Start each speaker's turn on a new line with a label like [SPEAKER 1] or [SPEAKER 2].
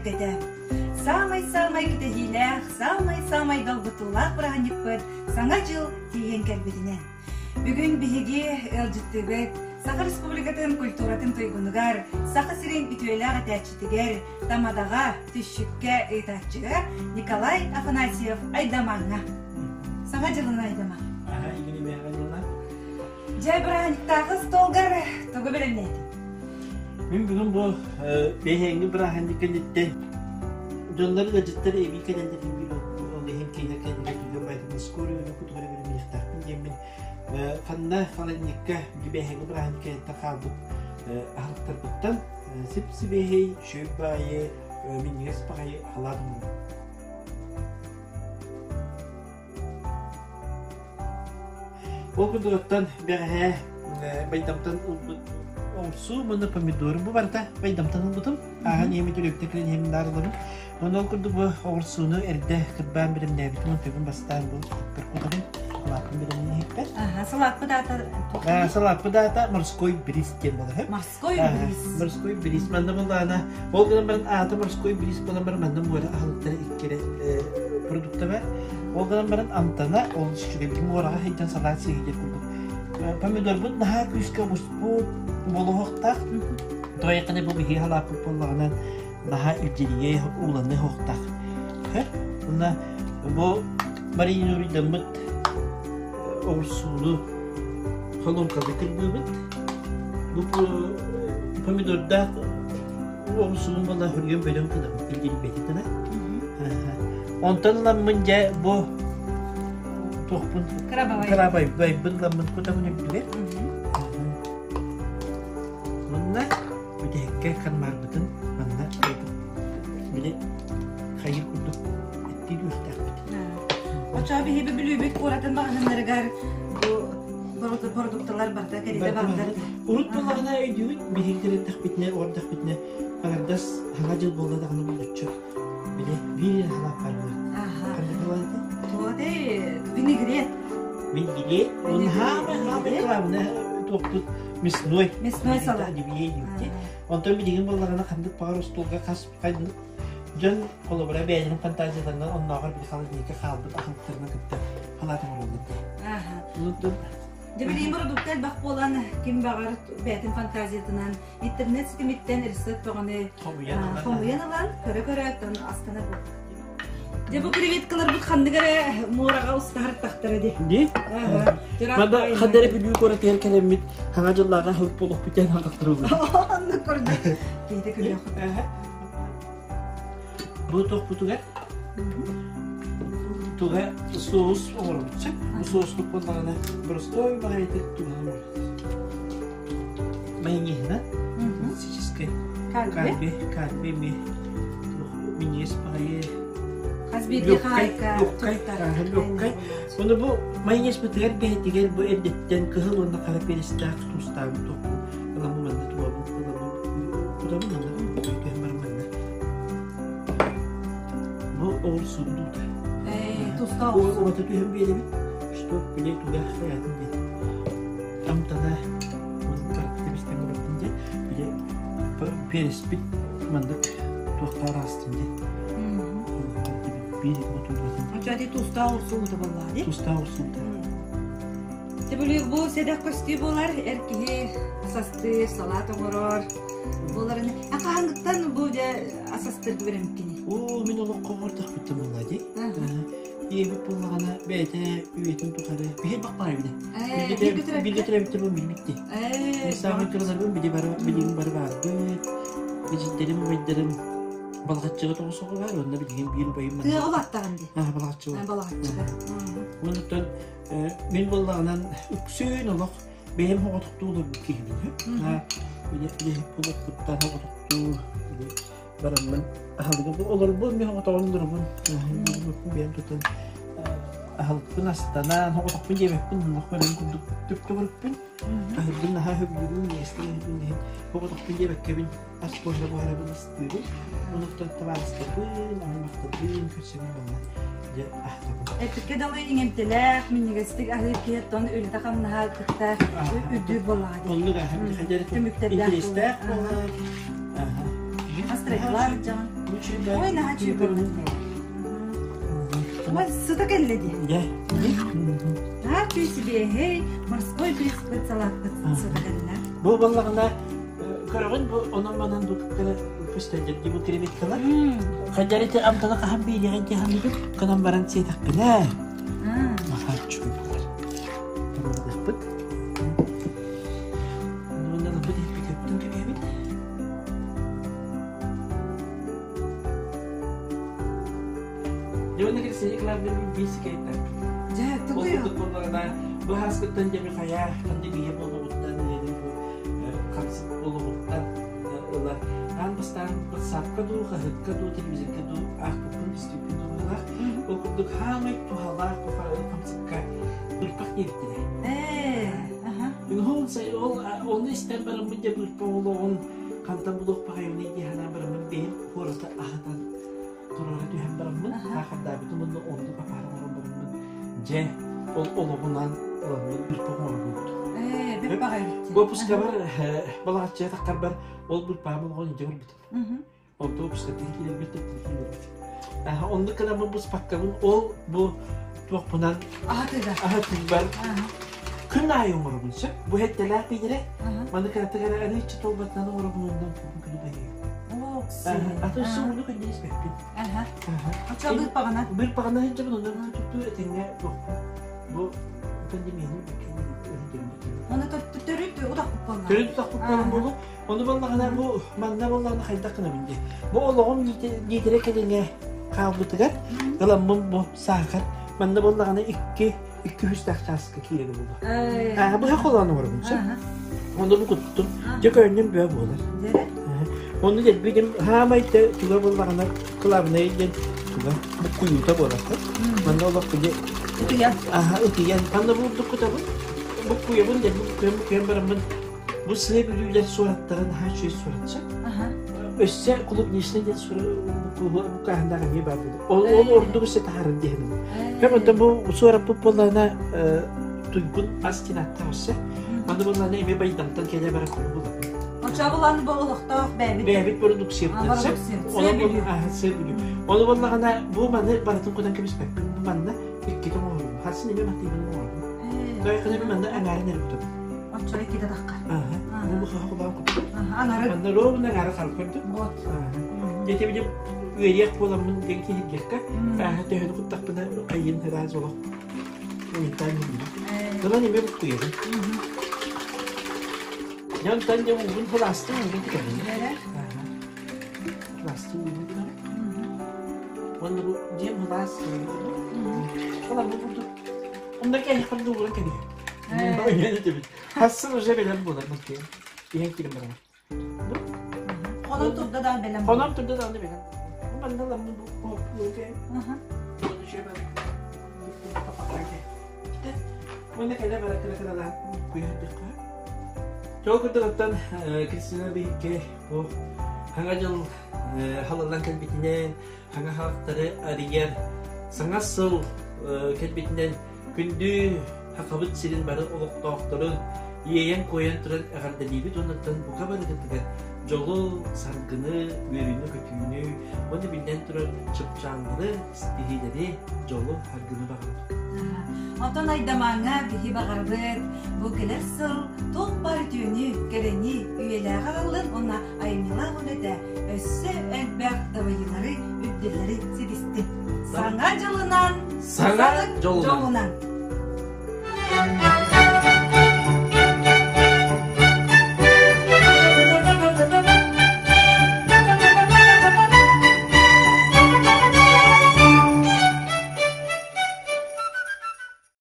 [SPEAKER 1] дьоно-сэргэтэ! Саамай-саамай кэтэһиилээх, саамай-саамай долгутуулаах бырааһынньыкпыт Саҥа дьыл тиийэн кэлбитинэн! Бүгүн биһиги ыалдьыттыыбыт Саха Республикатын культуратын туйгунугар, Саха сирин үтүөлээх этээччитигэр, Тамадаҕа, Түшшүккэ ыытааччыга Николай Афанасьев Айдамаҥҥа. Саҥа дьылын Айдама. Дьэ, бырааһынньыктааҕы столгар тугу бэлэмнээтиҥ?
[SPEAKER 2] Мин бүгүн бу бэһиэҥҥи бырааһынньык кэнниттэн дьоннор ыалдьыттар эбии кэлэллэрин биир ол иһин киинэ кэннигэр түгэн байтын скорый өлө кутугар бэлэмниэхтээхпин диэммин ханна халадньыкка бэһиэҥҥи бырааһынньык кэнниттэн хаалбыт аһылыктарбыттан сип-сибиэһэй, үчүгэй баайы, минньигэс баҕайы халаат оҥордум. Ол курдугуттан бэҕэһээ Байдамтан ылбыт оҥсуу уонна помидору бу барыта Байдамтан ылбытым. Ааһан ийэм үтүлүктэ кэлэн иһэмин наарылабын. Онон ол курдук бу оҕурсууну эрдэ кырбаан бэлэмнээбитим. Онтон бастаан бу иһиппэр кутабын. Салааппын бэлэмнээн иһиппэр.
[SPEAKER 1] Аха, салааппыт аата
[SPEAKER 2] Салааппыт аата морской бриз диэн буолар.
[SPEAKER 1] Морской бриз.
[SPEAKER 2] Морской бриз. Манна буоллаҕына, ол гынан баран аата морской бриз буолан баран манна муора аһылыктара икки продукта бар. Ол гынан баран амтана олус үчүгэй. Билигин муораҕа сылдьан салаат сиэһидэр курдук. Помидорбут наһаа күүскэ буспут буолуохтаах. Тоҕо бу биһиги халааппыт буоллаҕына наһаа илдьирийэ ууланыа суохтаах. Уонна бу маринуруйдаммыт оҕурсууну холуомкалыы кырбыыбыт. Бу помидордаах оҕурсуун буола үргэн бөдөҥ гынабыт илдьирийбэтин гына. Онтон ыламмын дьэ бу туохпун кырабайбын ыламмын кутабын үрдүгэр. Уонна бүтэһиккэ хармаарбытын манна били хайыр курдук эттии үөхтээхпит.
[SPEAKER 1] Оччоҕо биһиги Бүлүүбүт куоратын маҕаһыыннарыгар бу бородуукталар барыта кэриэтэ бааллар.
[SPEAKER 2] Урут буоллаҕына өйдүүбүт, биһиги кэлэттэхпитинэ, ордахпитинэ аҥардас Саҥа дьыл буолла даҕаны булгуччу били биир эрэ халаат баар буолар. Ханнык халаат этэй?
[SPEAKER 1] Туох винегрет.
[SPEAKER 2] Винегрет. Уонна хаамай хаамай кылаабына туохпут мясной.
[SPEAKER 1] Мясной салат.
[SPEAKER 2] Онтон билигин буоллаҕына ханнык баҕар остуолга хас ханнык дьон холобура бэйэлэрин фантазияларынан оннооҕор били холодильникка хаалбыт аһылыктарынан кытта халаат оҥороллор.
[SPEAKER 1] Онтон Дьэ билигин бородуукта элбэх буолан ким баҕар бэйэтин фантазиятынан интернет ситимиттэн рецепт бөҕөнү хомуйан ылан көрө-көрө оттон астанар буолбут. Дьэ бу креветкаларбыт ханнык эрэ муораҕа устаһар тахтара дии.
[SPEAKER 2] Дии? Манда ханна эрэ Бүлүү куоратыгар кэлэммит хаҥа дьыллааҕы аһылык буолуохпут диэн алдахтарыллар.
[SPEAKER 1] Оннук курдук. Киһитэ күлүөх.
[SPEAKER 2] Бу тохпутугар туга соус оҥоробут сөп. Бу соустук буоллаҕына простой баҕайытык туһанан оҥоробут. Майонезынан классическай кальби, кальби эмиэ минньигэс баҕайы
[SPEAKER 1] Хас биирдии хаайка
[SPEAKER 2] легкай. Ону бу майонезпытыгар бэйэтигэр бу эрдэттэн кыһыл уонна хара перестээх туустаабыт туохпун ыламмын манна туһабын ыламмын кутабын манна түһэн баран манна бу оҕурсуу дуута
[SPEAKER 1] тустаах
[SPEAKER 2] уота түһэн биэрэбит что били туга хайаатын диэн амтана тэбистэн барбытын диэн били переспит маннык туохтаар аастын диэн биир мотууратын
[SPEAKER 1] Очо тустаах урсуута буоллаа дии
[SPEAKER 2] тустаах урсуута
[SPEAKER 1] Түбүлүк бу сэдэх көстүү буолар, эр киһи асастыыр, салаат оҥорор буоларын. А хаһааҥҥыттан бу дьэ асастыырга үөрэммиккиний?
[SPEAKER 2] Оо, мин олоххо оҥордохпуттан буоллаа дии. Ийэбит буоллаҕына бэйэтэ үйэтин тухары биһи бахпаар эбитэ. Бииргэ төрөөбүттэр бу билбит дии. Саамай кыраларбын били бары билигин бары баарбыт. Эдьиийдэрим, убайдарым Балаҕаччыга тоҕус оҕо баар уонна билигин биир убайым
[SPEAKER 1] Тыаҕа улааттаҕын дии.
[SPEAKER 2] Аа, Балаҕаччыга.
[SPEAKER 1] Балаҕаччыга.
[SPEAKER 2] Онтон Мин буоллаҕынан үксүн олох бэйэм оҕотохтуу олорбут киһибин. Үлэһит олохпуттан оҕотохтуу бараммын аһылыгы олорбун мин оҕотоҕун олоробун бэйэм тутан аһылыкпын астанан оҕотохпун диэбэппин олох бэйэм курдук түптүгүрүппүн аһырбын наһаа сөбүлүүрүм иэстэн иһин оҕотохпун диэбэккэбин ас буолла буһарабын астыыбын онуттан табаарыстарбын аймахтарбын көрсөбүн буолла дьэ аһатабын
[SPEAKER 1] Эппиккэ дылы иҥэмтэлээх, минньигэстик аһыыр киһи оттон үлэтэ-хамнаһа кытта үрдүүр буоллаҕа дии.
[SPEAKER 2] Оннук аһа
[SPEAKER 1] Түмүктэрдээх
[SPEAKER 2] интэриэстээх буолар.
[SPEAKER 1] Настройкалар дьаҕын. Ой, наһаа үчүгэй. Ой, сыта кэллэ дии.
[SPEAKER 2] Дьэ.
[SPEAKER 1] Наһаа үчүгэй сибиэһэй, морской перец салааппыт сыта кэллэ.
[SPEAKER 2] Бу буоллаҕына көрөҕүн бу онон-манан бу көстөллөр дии бу креветкалар. Хадьарити амтана хаһан биэриэҕин дии кынан баран сиэтэхпинэ. Наһаа үчүгэй буолар. Тамардыахпыт. Онон ылбыт иһиппит кэбиһэбит. Дьэ, уонна Кристина Николаевна биир сикэйтэппит.
[SPEAKER 1] Дьэ,
[SPEAKER 2] Ол курдук буоллаҕына, бу ааскыттан дьэми хайа пандемия буолуоҕуттан, ыарыы бу хамсык буолуоҕуттан ыла аан бастаан ватсапка дуу, хаһыакка дуу, телевизорга дуу аахпыппын, истибиппин дуу Ол курдук хаамай туһалаах хамсыкка бырпах диэбиттэрэ.
[SPEAKER 1] Ээ, аха.
[SPEAKER 2] Ол ону истэн бараммын дьэ бырпах олоҕун хантан булуохпахайбыный дии санаан бараммын бэйэм куораты аһатан туруора түһэн бараммын хаахардаабытым уонна оннук апаара оҥорон бараммын дьэ ол олоҕунан ыламмын бырпах оҥорбут.
[SPEAKER 1] Ээ, бырпах эбит.
[SPEAKER 2] Выпускабар балаҕаччыга таххарбар ол бырпаҕым олоҕун илдьэ барбытым. Онто выпускаттан киирэрбит киирэрбит. Оннук гынаммын быспаккабын ол бу туохпунан
[SPEAKER 1] Аһатыга.
[SPEAKER 2] аһатыыбар күн аайы оҥоробун сөп. Бу хэттэлээх биирэ. Маны кыратык эрэ арыыччы толбатынан оҥоробун оннун күнү күнү бэйэм. Аты өссө ууну күннэ испэппин.
[SPEAKER 1] Оччо быырпаҕына.
[SPEAKER 2] Быырпаҕына сылдьабын онон туттуу этэҥҥэ туохпун. Бу пандемияны
[SPEAKER 1] Оны төрүт утахпыт буолла.
[SPEAKER 2] Төрүт утахпыт буолан буолу. Ону буоллаҕына бу манна буоллаҕына хайдах гынабын дии. Бу олоҕум лиитэрэ кэриҥэ хаалбытыгар ыламмын бу саахар манна буоллаҕына икки икки үстээх чааска киирэр буолуо. Аа быһа холоон оҥоробун сөп. Ону бу куттум. Дьэ көөнньүм бөҕө буолар. Ону дэлбитим хаамай туга буоллаҕына кылаабынай диэн туга буккуйуута буолар. Манна олох били
[SPEAKER 1] ытыйан.
[SPEAKER 2] Аха ытыйан. Манна бурдук кутабын. Буккуйабын дэлби буккуйан буккуйан бараммын Бу сыа бүлүүлэр суораттара наһаа үчүгэй суоратчы. Өссө клубничный диэн букааһыннаах эмиэ баар буолар. Ол ол ордук өссө таһаарар диэһиним. Хем онтон бу суораппыт буоллаҕына туйгун ас диэн ааттаах өссө. Маны буоллаҕына эмиэ байдамтан кэлэ барар буолар.
[SPEAKER 1] Оччоҕулааны бу олохтоох бэйэбит
[SPEAKER 2] бэйэбит продукциябытын сөп. Сыа бүлүү. Ону буоллаҕына бу маны барытын кутан кэбиспэппин. Бу манна иккитэ оҥоробун. Харсын эмиэ матыыбын оҥоробун. Тойхана манна аҥаарын эрэ кутабын.
[SPEAKER 1] Оччо иккитэ таххар.
[SPEAKER 2] Бу хаха кулаан кутубут.
[SPEAKER 1] Анары.
[SPEAKER 2] Манна ровно аҥаары хал көрдүм.
[SPEAKER 1] Вот.
[SPEAKER 2] Дьэ били үөрүйэх буоламмын диэн киһиргэххэ төһөнү куттахпына хайын ыраас олох уйутаан иһинним. Тылан эмиэ буккуйабын. Дьэ онтон дьэ уубун сылаастым уубун кэтэбин. Сылаастым уубун кэтэбин. Уонна бу дьиэм сылаас Олар бу курдук. Онда кэһиэхпин дууран кэбиһэр. Хассын уже бэлэм буолар мультфильм. Иһэн киирэн баран.
[SPEAKER 1] Хонон турда да бэлэм.
[SPEAKER 2] Хонон турда да бэлэм. Манна ламны бу Уонна кэлэ бара кыра кыралаан куйардахха. Чоо курдук Кристина биһикки бу хаҥа дьыл халаллан кэлбитинэн хаҥа хаахтары арыйар саҥа сыл кэлбитинэн Күндү Сахабыт сирин бары олохтоохторун иэйэн-куойан туран эҕэрдэлиибит уонна бука барыгытыгар дьолу, саргыны, үөрүүнү-көтүүнү уонна биллэн турар чыпчааллары, ситиһиилэри, дьолу, саргыны баҕарабыт.
[SPEAKER 1] Онтон Айдамааҥҥа биһи баҕарабыт бу кэлэр сыл туох баар үтүөнү, кэрэни, үйэлээҕи аҕаллын уонна айымньылаах үлэтэ өссө элбэх дабайыылары, үрдэллэри ситистин. Саҥа дьылынан
[SPEAKER 2] Саҥа дьолунан!
[SPEAKER 1] Дьолунан!